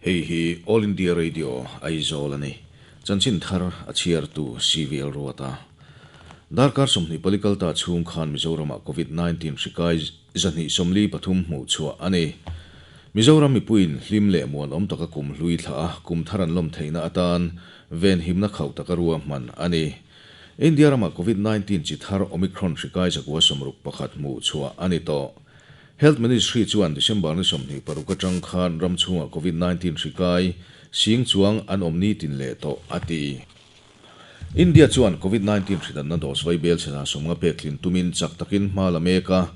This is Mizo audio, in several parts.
Hei hi All India Radio, Aizawl a ni. Chanchin thar a chhiartu CVL Ruata. Darkar 24 kal ta chhung khan Mizoramah Covid 19 hri kai 243 hmuh chhuah a ni. Mizoram mipuiin hlim leh muanawm taka kum hlui thlah a, kum thar an lawm theihna atan venhimna khauh taka ruahman a ni. India ramah Covid 19 chi thar Omicron hri kai 161 hmuh chhuah a ni tawh. Health Ministry chuan December ni 26 atang khan ram chhungah Covid 19 hri kai sing chuang an awm ni tin leh tawh a ti. India chuan Covid 19 hri danna dose vai bel chhena 50 pek tlin tumin chak takin hma la mek a.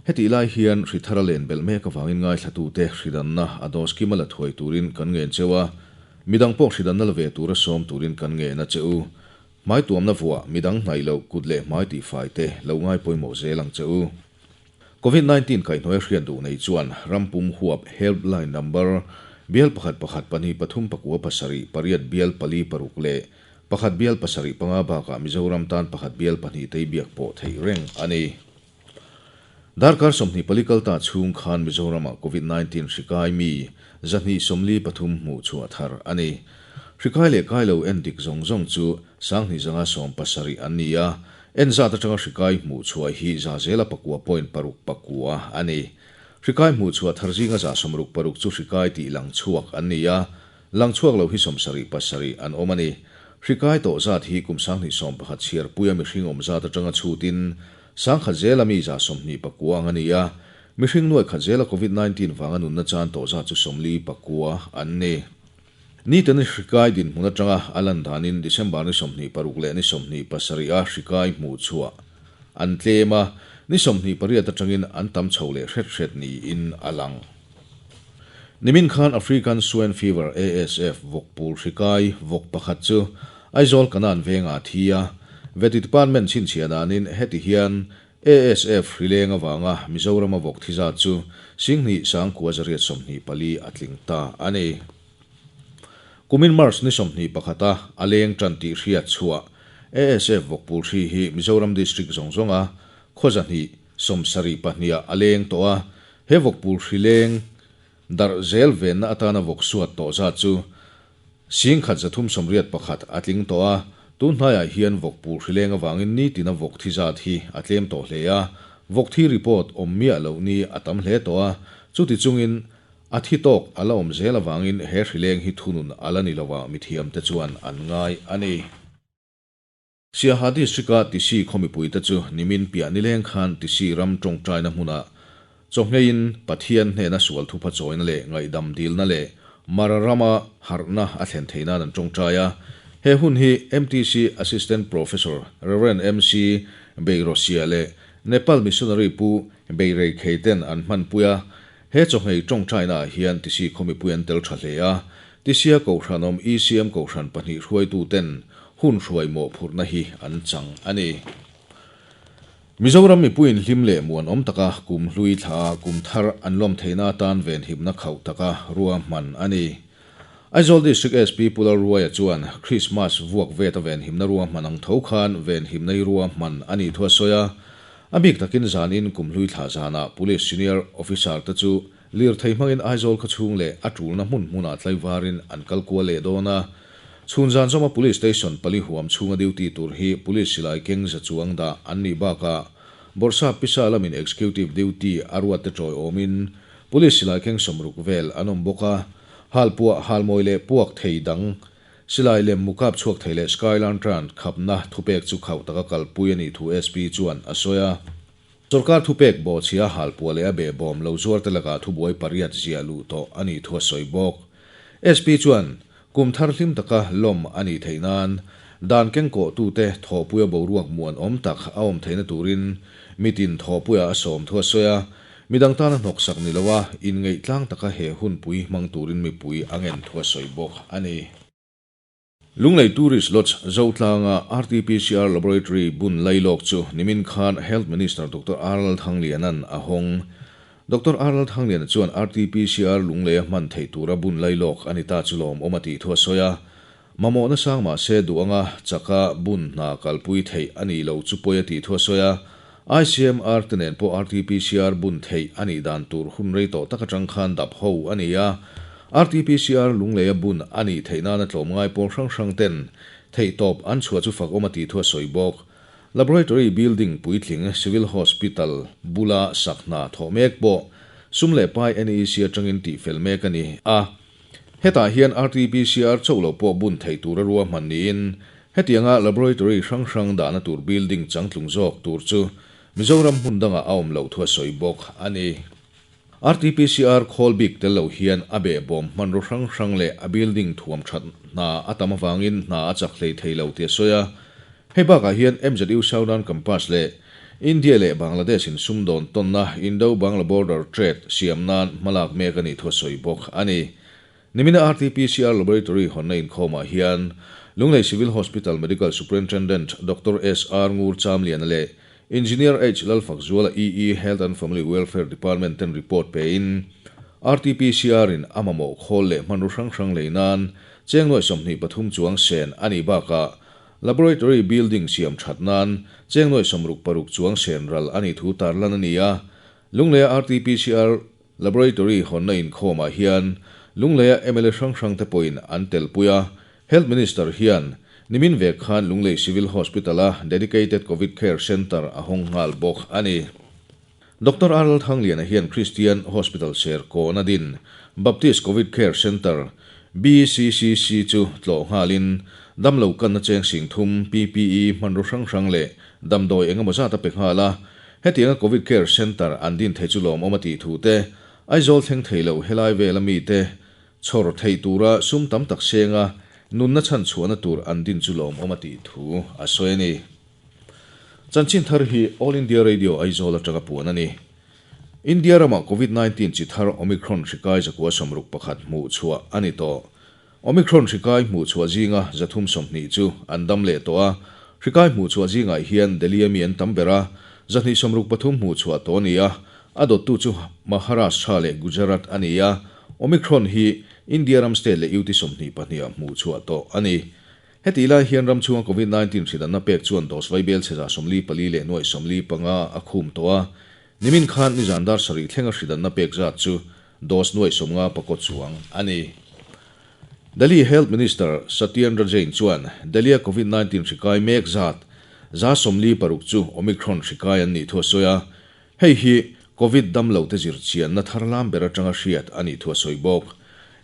Heti lai hian hri thar a len belh mek avangin ngaithlatute hri danna a dose kima la thuai turin kan ngen cheu a. Midang pawh hri danna la ve tura sawm turin kan ngen a che u. Hmai tuamna vuah midang hnaih lo kut leh hmai tih fai te lo ngai pawimawh zel ang che u. Covid 19 kaihhnuai hriat duh nei chuan rampum huap helpline number bial 1 1 2 3 9 7 8 bial 4 6 leh 1 bial 7 5 bakah Mizoram tan 1 bial 2 tei biak pawh theih reng a ni. Darkar 24 kal ta chhung khan Mizoramah Covid 19 hri kai mi 243 hmuh chhuah thar a ni. Hri kai leh kai lo en dik zawng zawng chu 1270 an ni a. En zat atanga hri kai hmuh chhuah hi za zela pakua point paruk pakua a ni. Hri kai hmuh chhuah thar zinga 66 chu hri kai tih lang chhuak an ni a. Lang chhuak lo hi 77 an awm a ni. Hri kai tawh zat hi kum 2011 chhiar puia mihring awm zat atanga chhutin sangkhat zela mi 29 ang a ni a. Mihring nuai khat zela Covid 19 wanga nunna chan tawh zat chu 49 an ni. Ni ten hri kai din hmun atanga a lan danin December ni 26 leh ni 27 a hri kai hmuh chhuah an tlem a, ni 28 atangin an tam chho leh hret hret niin a lang. Nimin khan African Swine Fever ASF vawk pul hri kai vawk pakhat chu Aizawl Kanan venga thi a. Veti Department chhinchhiah danin heti hian ASF hri leng awanga Mizoram a vawk thi zat chu 10 924 a tling ta a ni. Kumin March ni 21 a a leng tan tih hriat chhuah ASF vawk pul hri hi Mizoram District zawng zawng a khaw 272 a a leng tawh a. He vawk pul hri leng dar zel venna atana vawk suat tawh zat chu 1,381 a tling tawh a. Tun hnaiah hian vawk pul hri leng awangin ni tina vawk thi zat hi a tlem tawh hle a. Vawk thi report awm miah lo ni a tam hle tawh a. Chuti chungin a thi tawk a la awm zel awangin he hri leng hi thunun a la ni loa mithiam te chuan an ngai a ni. Siaha District-a Tisi khawmipui te chu nimin piah ni leng khan Tisi ram tawngtaina hmunah chawhngeiin Pathian hnena sual thupa chawina leh ngaihdam dilna leh Mara rama harhna a thlen theihnan an tawngtai a. He hun hi MTC Assistant Professor Reverend MC Beirosia leh Nepal Missionary Pu Beirei Kheiten an hmanpui a. He chawhngei tawngtaina ah hian Tisi khawmipui an tel tha hle a. Tisia kohhran awm ECM kohhran pahnih hruaitu ten hun hruai mawh phurhna hi an chang a ni. Mizoram mipuiin hlim leh muan awm taka kum hlui thla kum thar an lawm theihna atan venhimna khauh taka ruahman a ni. Aizawl District SP Pular Ruaia chuan Christmas vuak vet a venhimna ruahman ang tho khan venhimna hi ruahman a nih thu a sawi a. A bik takin zanin kum hlui thla zanah Police Senior Officer te chu lir thei hmangin Aizawl khaw chhung leh a tulna hmun hmunah tlaivarin an kal kual leh dawn a. Chhun zan zawma Police Station pali huam chhunga duty tur hi Police silai keng za chuang dah an nih bakah Bawrhsap Pisa lamin Executive Duty a ruat te tawi awmin Police silai keng 60 vel an awm bawk a. Hal puah hal mawi leh puak thei dang silai lem mukap chhuak thei leh Sky Lantern khapna thupek chu khauh taka kalpui a nih thu SP chuan a sawi a. Sarkar thupek bo chhia hal puah leh a be bawm lo zuar te lakah thubuai pariat zia luh tawh a nih thu a sawi bawk. SP chuan kum thar hlim taka lawm a nih theih nan dan keng kawh tu te thawhpuia boruak muan awm tak a awm theihna turin mitin thawhpuia a sawm thu a sawi a. Midang tana hnawk sak ni loa in ngeih tlang taka he hun pui hmang turin mipui a ngen thu a sawi bawk a ni. Lunglei Tourist Lodge Zotlanga RT-PCR Laboratory bun lailawk chu nimin khan Health Minister Dr. R Lalthanglianan a hawng. Dr. R Lalthangliana chuan RT-PCR Lunglei a hman theih tura bun lailawk a ni ta chu lawm awm a tih thu a sawi a. Mamawhna sang mah se duh anga chaka bun hna kalpui theih a nih lo chu pawi a tih thu a sawi a. ICMR te nen pawh RT-PCR bun theih a nih dan tur hun rei tawh tak atang khan dap ho a ni a. RTPCR Lungleia bun a nih theih nana tlawmngai pawl hrang hrang ten theihtawp an chhuah chu fakawm a tih thu a sawi bawk. Laboratory building puitling Civil Hospital bula sak hna thawh mek pawh sum leh pai NEC atangin tihfel mek a ni a. Hetah hian RTPCR chauh lo pawh bun theih tura ruahman niin hetianga laboratory hrang hrang dahna tur building changtlung zawk tur chu Mizoram hmun dangah a awm loh thu a sawi bawk a ni. RTPCR khawl bik tel lo hian a behbawm hmanraw hrang hrang leh a building thuam that hna a tam avangin hna a chak hlei thei lo tih a sawi a. Hei bakah hian MZU Southern Campus leh India leh Bangladesh in sumdawn tawnna Indo-Bangla Border Trade siam nan hmalak mek a nih thu a sawi bawk a ni. Nimina RTPCR Laboratory hawnna inkhawmah hian Lunglei Civil Hospital Medical Superintendent Doctor SR Ngur Chamliana leh Engineer H Lalfakzuala EE Health and Family Welfare Department ten report pein RTPCR in a mamawh khawl leh hmanraw hrang hrang lei nan cheng nuai 23 chuang sen a nih bakah Laboratory building siam that nan cheng nuai 66 chuang sen ral a nih thu tarlan a ni a. Lungleia RTPCR Laboratory hawnna inkhawmah hian Lungleia mla hrang hrang te pawhin an telpui a, Health Minister hian nimin vek khan Lunglei Civil Hospital-a Dedicated Covid Care Centre a hawng nghal bawk a ni. Doctor R Lalthangliana hian Christian Hospital Serkawn a din Baptist Covid Care Centre, BCCC, chu tlawh nghalin damlo kanna cheng sing thum, PPE, hmanraw hrang hrang leh damdawi engemaw zat a pe nghal a. Hetianga Covid Care Centre an din thei chu lawmawm a tih thu te, Aizawl thleng thei lo helai vela mite chhawr theih tura sum tam tak senga nunna chhan chhuahna tur an din chu lawmawm a tih thu a sawi a ni. Chanchin thar hi All India Radio Aizawl atanga puan a ni. India ramah Covid 19 chi thar Omicron hri kai zakua 61 hmuh chhuah a ni tawh. Omicron hri kai hmuh chhuah zinga 320 chu an dam leh tawh a, hri kai hmuh chhuah zingah hian Delhi ami an tam ber a, 263 hmuh chhuah tawh a ni a, a dawttu chu Maharashtra leh Gujarat a ni a, Omicron hi India ram state leh UT 22 ah hmuh chhuah tawh a ni. Hetih lai hian ram chhunga Covid 19 hridanna pek chuan dose vaibel chhe 44 leh nuai 45 a khum tawh a, nimin khan nizan dar sarih thlenga hridanna pek zat chu dose nuai 50 pakua chuang a ni. Delhi Health Minister Satyendra Jain chuan Delhi-a Covid 19 hri kai mek zat 46 chu Omicron hri kai an nih thu a sawi a, hei hi Covid damlo te zir chianna thar lam ber atanga hriat a nih thu a sawi bawk.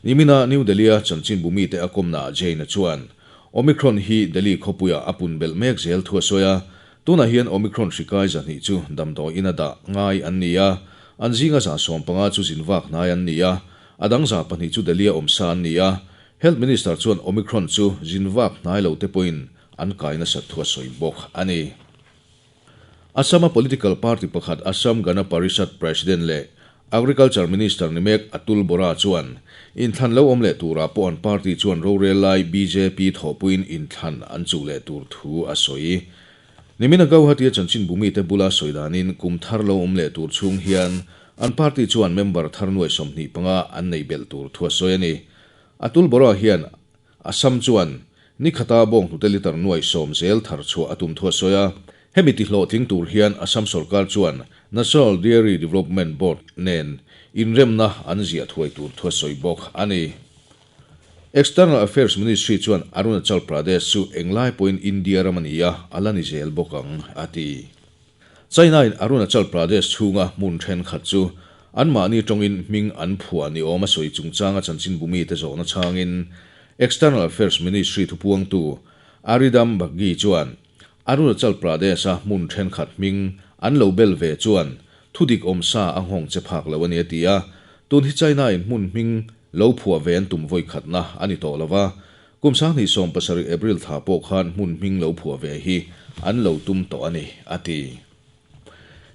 Nimina New Delhi-a chanchin bumi te a kawmnaah Jain-a chuan Omicron hi Delhi khawpuiah a pun belh mek zel thu a sawi a, tunah hian Omicron hri kai 200 chu damdawi ina dah ngai an ni a, an zinga 150 chu zinvak hnai an ni a, a dang 200 chu Delhi-a awm sa an ni a. Health Minister chuan Omicron chu zinvak hnai lo te pawhin an kai nasat thu a sawi bawk a ni. Assam-a political party pakhat Assam Gana Parishad President leh Agriculture Minister ni mek Atul Bora chuan inthlan lo awm leh turah pawh an party chuan rorel lai BJP thawhpuiin inthlan an chuh leh tur thu a sawi. Nimina Guwahati-a chanchin bumi te bula sawi danin kum thar lo awm leh tur chhung hian an party chuan member thar nuai 25 an nei belh tur thu a sawi a ni. Atul Bora hian Assam chuan ni khata bawng hnute litre nuai 10 zel thar chhuah a tum thu a sawi a. Hemi ti hlawhtling tur hian Assam sorkar chuan National Dairy Development Board nen inremna an ziah thuai tur thu a sawi bawk a ni. External Affairs Ministry chuan Arunachal Pradesh chu englai pawhin India ram a ni a, a la ni zel bawk ang, a ti. China-in Arunachal Pradesh chhunga hmun thenkhat chu anmahni tawngin hming an phuah ni awm a sawi chungchanga chanchin bumi te zawhna chhangin External Affairs Ministry thupuangtu Arindam Bagchi chuan Arunachal Pradesh-a hmun thenkhat hming an lo bel ve chuan thudik awm sa a nghawng che phak lo a ni a ti a, tun hi China-in hmun hming lo phuah ve an tum vawi khatna a ni tawh lova, kum 2017 April thla pawh khan hmun hming lo phuah ve hi an lo tum tawh a ni, a ti.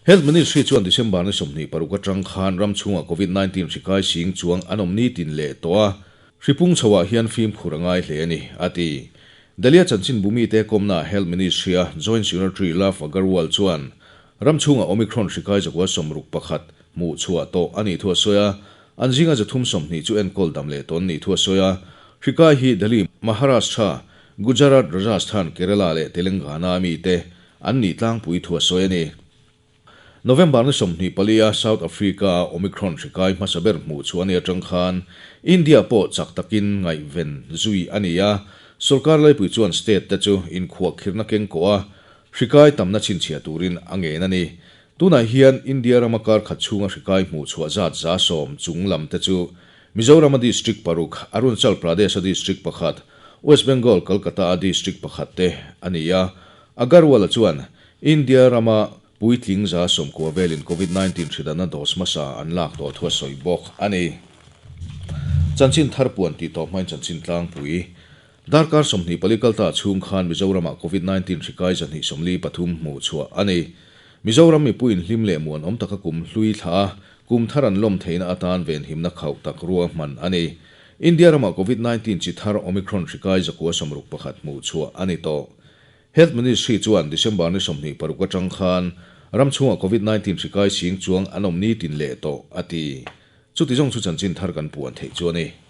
Health Ministry chuan December ni 26 atang khan ram chhungah Covid 19 hri kai sing chuang an awm ni tin leh tawh a, hri pung chhoah hian fimkhur a ngai hle a ni, a ti. Delhi-a chanchin bumi te kawmnaah Health Ministry-a Joint Secretary Lav Agarwal chuan ram chhungah Omicron hri kai 61 hmuh chhuah tawh a nih thu a sawi a, an zinga 320 chu enkawl dam leh tawn nih thu a sawi a. Hri kai hi Delhi, Maharashtra, Gujarat, Rajasthan, Kerala leh Telangana mi te an nih tlangpui thu a sawi a ni. November ni 24 a South Africa a Omicron hri kai hmasa ber hmuh chhuah a nih atang khan India pawh chak takin ngaihven zui a ni a, sorkar laipui chuan state te chu inkhuahkhirhna keng kawh a, hri kai tamna chhinchhiah turin a ngen a ni. Tunah hian India rama kar khat chhunga hri kai hmuh chhuah zat 10% chung lam te chu Mizorama district paruk, Arunachal Pradesh-a district pakhat, West Bengal, Kolkata-a district pakhat te a ni a. Agarwal-a chuan India rama puitling 90 velin Covid 19 hridanna dose hmasa an lak tawh thu a sawi bawk a ni. Chanchin thar puan tih tawh hmain chanchin tlangpui. Darkar 24 kalta chhung khan Mizoramah Covid 19 hri kai 243 hmuh chhuah a ni. Mizoram mipuiin hlim leh muanawm taka kum hlui thla a, kum thar an lawm theihna atan venhimna khauh tak rua hman a ni. India ramah Covid 19 chi thar Omicron hri kai 161 hmuh chhuah a ni tawh. Health Ministry chuan December ni 26 atang khan ram chhungah Covid 19 hri kai sing chuang an awm nitin leh tawh a ti. Chuti zawng chu chanchin thar kan puan theih chu a ni.